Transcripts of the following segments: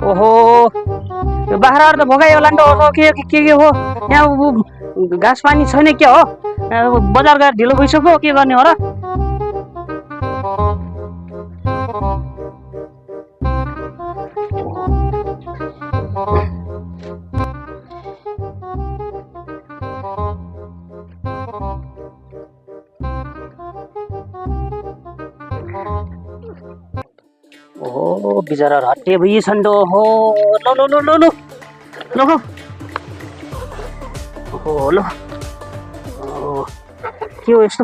ओहो यो बाख्राहरू त भोगाइ होला नि त हो के हो यहाँ घाँस पानी छैन के हो बजार गएर ढिलो भइसक्यो के गर्ने हो र ओहो बिचरा हट्टे भइछन् त हो लो ओहो लो के हो यस्तो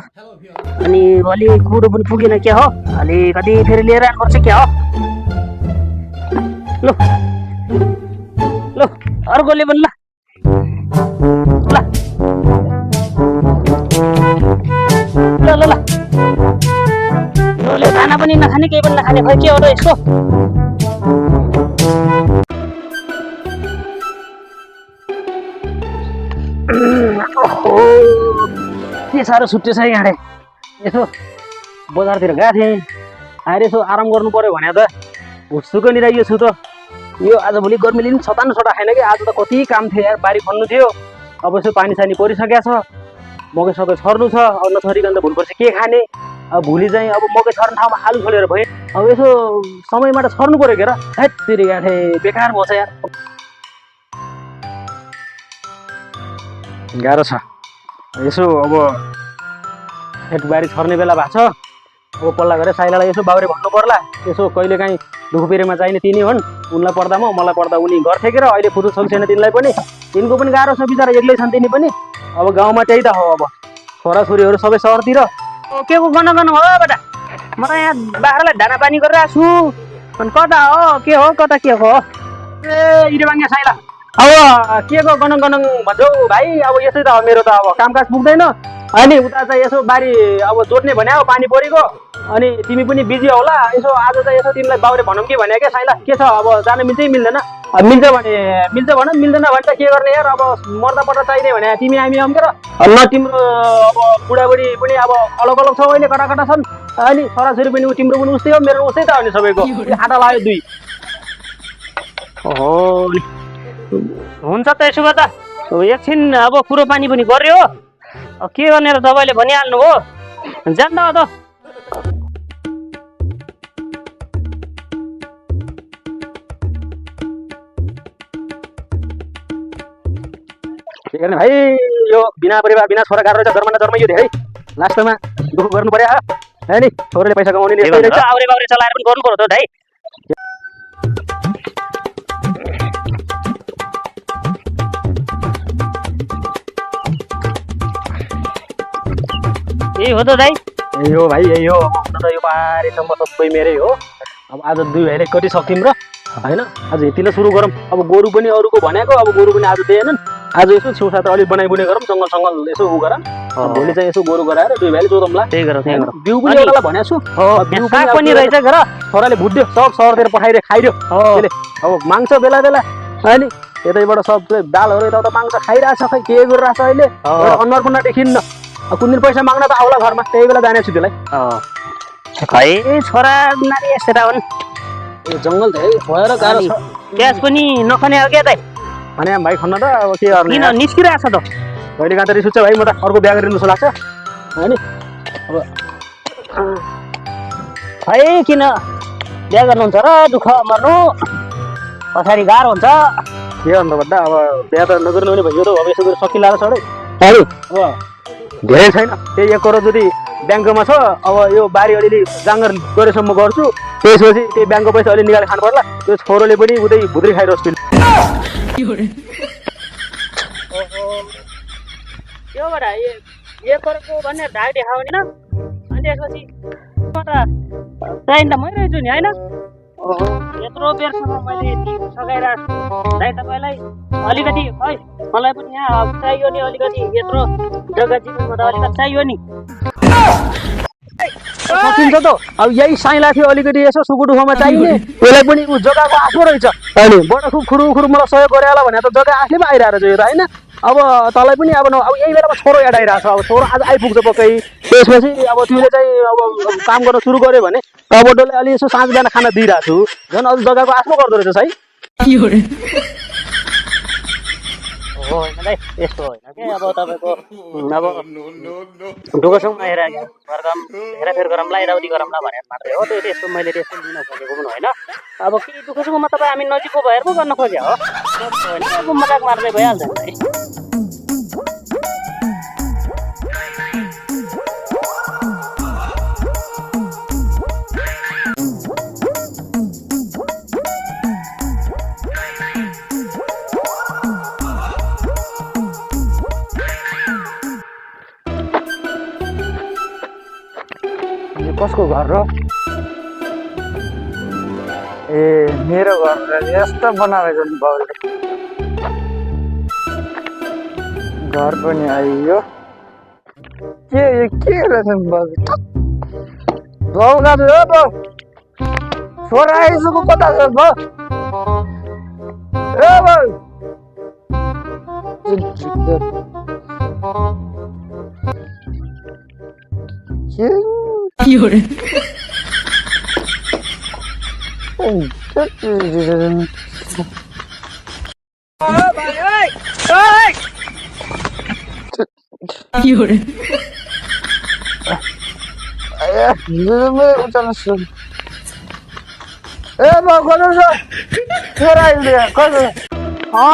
अनि अलि कुरो पनि पुगेन क्या हो अलिकति फेरि लिएर आउनुपर्छ क्या हो लो लो अर्कोले पनि ल ल खाना पनि नखाने केही पनि नखाने खै के हो र यस्तो के साह्रो छुट्यो छ यहाँ यसो बजारतिर गएको थिएँ आएर यसो आराम गर्नु पर्यो भने त हुस्सुको लिइरहेको छु त यो आजभोलि गर्मीले पनि छतान छटा खाएन कि आज त कति काम थियो यार बारी खन्नु थियो अब यसो पानी सानी परिसकेको छ मकै सबै छर्नु छ अब नछरिकन त भोलिपर्सि के खाने अब भोलि चाहिँ अब मकै छर्ने ठाउँमा आलु छोलेर भएँ अब यसो समयमा त छर्नु पर्यो के र हेत्तेरी गाँठे बेकार भएछ यार गाह्रो छ यसो अब खेतबारी छर्ने बेला भएको छ अब पल्ला गरेर साइलालाई यसो बाउरे भन्नु पर्ला यसो कहिलेकाहीँ दुःख पिरेमा चाहिने तिनी हुन् उनलाई पर्दा म मलाई पर्दा उनी गर्थे के र अहिले फुटु छोल छैन तिनलाई पनि तिनको पनि गाह्रो छ बिचरा एक्लै छन् तिनी पनि अब गाउँमा त्यही त हो अब छोराछोरीहरू सबै सहरतिर के को गन हो बेटा म त यहाँ बाख्रालाई दाना पानी गरिरहेको छु अनि कता हो कता के हो ए इरेबाङ्गे साइला अब के को गन भन्छौ भाइ अब यसै त हो मेरो त अब कामकाज पुग्दैन अनि उता चाहिँ यसो बारी अब जोत्ने भने हो पानी परेको अनि तिमी पनि बिजी होला यसो आज चाहिँ यसो तिमीलाई बाउरे भनौँ कि भने क्या साइला के छ अब जान मिल्छ मिल्दैन मिल्छ भन मिल्दैन भने त के गर्ने यार अब मर्दा पर्दा चाहिने भने तिमी हामी आउँ के र न तिम्रो अब बुढाबुढी पनि अब अलग अलग छौ अहिले कटा छन् अनि छोराछोरी पनि तिम्रो पनि उस्तै हो मेरो उस्तै त हो नि सबैको आटा लाग्यो दुई ओहो हुन्छ त यसो भए त एकछिन अब कुरो पानी पनि गर्यो के गर्ने र तपाईँले भनिहाल्नु हो जान्दा त के गर्ने भाइ यो बिना परिवार बिना छोरा गाह्रो रहेछ जर्मना यो धेरै लास्टमा दुःख गर्नु पर्यो है नि छोराले पैसा कमाउने आउरे बाउरे चलाएर पनि गर्नु पर्यो त भाइ यही हो त दाइ यही हो भाइ यही हो अब त यो पारेसम्म सबै मेरै हो अब आज दुई भाइले कति सक्यौँ र होइन आज यतिले सुरु गरौँ अब गोरु पनि अरूको भनेको अब गोरु पनि आज दिएनन् आज यसो छेउछाउ त अलिक बनाइबुने गरौँ जङ्गल यसो उ गर भोलि चाहिँ यसो गोरु गराएर दुई भाइले जोतौँला त्यही गर बिउ पनि एउटालाई भनेको छु बिउ पनि रहेछ गर छोराले भुट्यो सब सहरतिर पठाइदियो खाइदियो त्यसले अब माग्छ बेला बेला होइन यतैबाट सब दालहरू यताउता माग्छ खाइरहेछ खै के गरिरहेछ अहिले अनुहार पनि देखिन्न कुन दिन पैसा माग्न त आउला घरमा त्यही बेला जाने छु त्यसलाई खै छोरा नारी यस्ता हुन् ए जङ्गल धेरै भएर गाह्रो छ प्याज पनि नखाने हो क्या दाइ भने भाइ खन्न त अब के गर्ने किन निस्किरहेछ त कहिले काँदा रिस उठ्छ भाइ म त अर्को बिहा गरिदिनु जस्तो लाग्छ होइन अब खै किन बिहा गर्नुहुन्छ र दुःख मर्नु पछाडि गाह्रो हुन्छ के गर्नु भन्दा अब बिहा त नगर्नु भने भयो त अब यसो गरेर सकिला र सडै अरू अब धेरै छैन त्यही 1 करोड जति ब्याङ्कमा छ अब यो बारी अलिअलि जाँगर गरेसम्म गर्छु त्यसपछि त्यही ब्याङ्कको पैसा अलि निकालेर खानु पर्ला त्यो छोरोले पनि उतै भुद्री खाइरोस् त्यो बाट 1 करोडको भन्ने ढाक देखाउने न अनि त्यसपछि म त चाहिन त मै रहेछु नि होइन यत्रो बेरसम्म मैले सघाइरहेको छु दाइ तपाईँलाई अलिकति खै मलाई पनि यहाँ चाहियो नि अलिकति यत्रो जग्गा जीवनमा त अलिकति चाहियो नि सकिन्छ त अब यही साइला थियो अलिकति यसो सुकुटुखोमा चाहिने त्यसलाई पनि ऊ जग्गाको आफ्नो रहेछ अनि बडा खुब खुरु मलाई सहयोग गरे होला भने त जग्गा आफैमा आइरहेको छ यो त होइन अब तँलाई पनि अब यही बेलामा छोरो याद आइरहेको छ अब छोरो आज आइपुग्छ पक्कै त्यसपछि अब तिमीले चाहिँ अब काम गर्न सुरु गर्यो भने कबड्डोले अलि यसो साँझ बिहान खाना दिइरहेको छु झन् अझ जग्गाको आफ्नो गर्दो रहेछ है होइन दाइ यस्तो होइन कि अब तपाईँको अब ढुकोसम्म आएर घर गरौँ हेराफेर गरौँला यताउति गरौँला भनेर मात्रै हो त्यो त्यस्तो मैले त्यस्तो लिन खोजेको पनि होइन अब के दुःखसुखमा तपाईँ हामी नजिकको भएर पो गर्न खोज्यो हो होइन अब मजाक मार्दै भइहाल्छ नि है कसको घर हो ए मेरो घर यस्तो बनाएको नि बाउले घर पनि आइयो के रहेछ बाउ गाजु हो बाउ छोरा आइसक्यो कता छ बाउ ए बाउ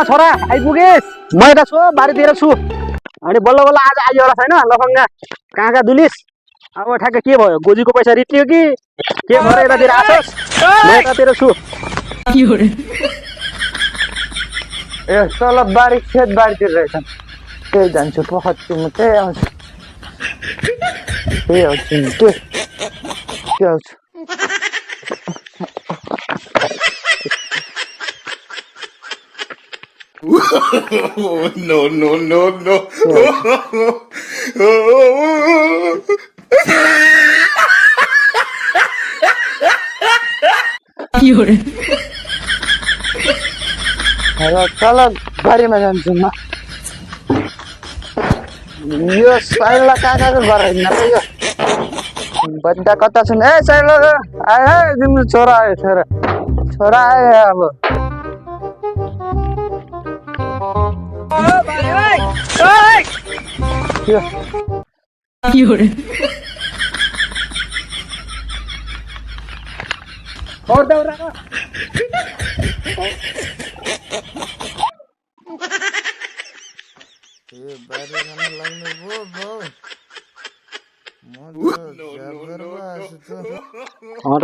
छोरा आइपुगेस् म यता छु बारीतिर छु अनि बल्ल बल्ल आज आइयो होला छैन लफङ्गा कहाँ दुलिस अब ठ्याक्क के भयो गोजीको पैसा रित्यो कि के भएर यतातिर आछस् म यतातिर छु ए तल बारी खेत बारीतिर रहेछ त्यही जान्छु पखत्छु म त्यही आउँछु त्यही आउँछु के आउँछु No, no, no, no. तल बारीमा जान्छु म यो साइला काकाको घर होइन यो बच्चा कता छन् ए साइला आए तिम्रो छोरा आयो छोरा आयो अब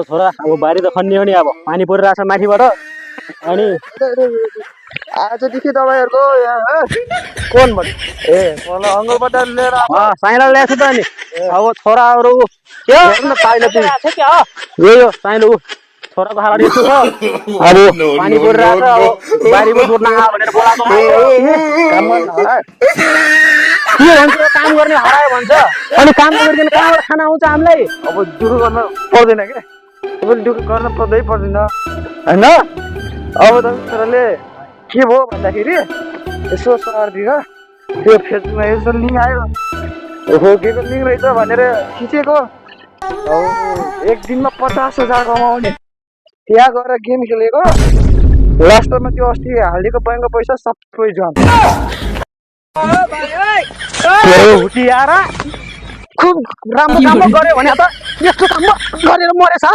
छोरा अब बारी त खन्ने हो नि अब पानी परिरहेछ माथिबाट अनि आजदेखि तपाईँहरूको कोन भन्नु ए मलाई अङ्गल बजार लिएर साइला ल्याएको छु त अनि अब छोराहरू यो साइलो छोराको हारा यस्तो छ अब पानी परिरहेछ अब बारीमा जोड्न आ भनेर बोलाएको के भन्छ काम गर्ने हरायो भन्छ अनि काम नगरिकन कहाँबाट खाना आउँछ हामीलाई अब दुःख गर्न पर्दैन क्या तपाईँले दुःख गर्न पर्दैन होइन अब तपाईँले के भयो भन्दाखेरि यसो सहरतिर त्यो फेसबुकमा यसो लिङ्क आयो ओहो के को लिङ्क रहेछ भनेर खिचेको अब एक दिनमा 50,000 कमाउने त्यहाँ गएर गेम खेलेको लास्टमा त्यो अस्ति हालेको बैङ्कको पैसा सबै जान्छ हुटियाएर खुब राम्रो काम गर्यो भने त यस्तो काम गरेर मरेछ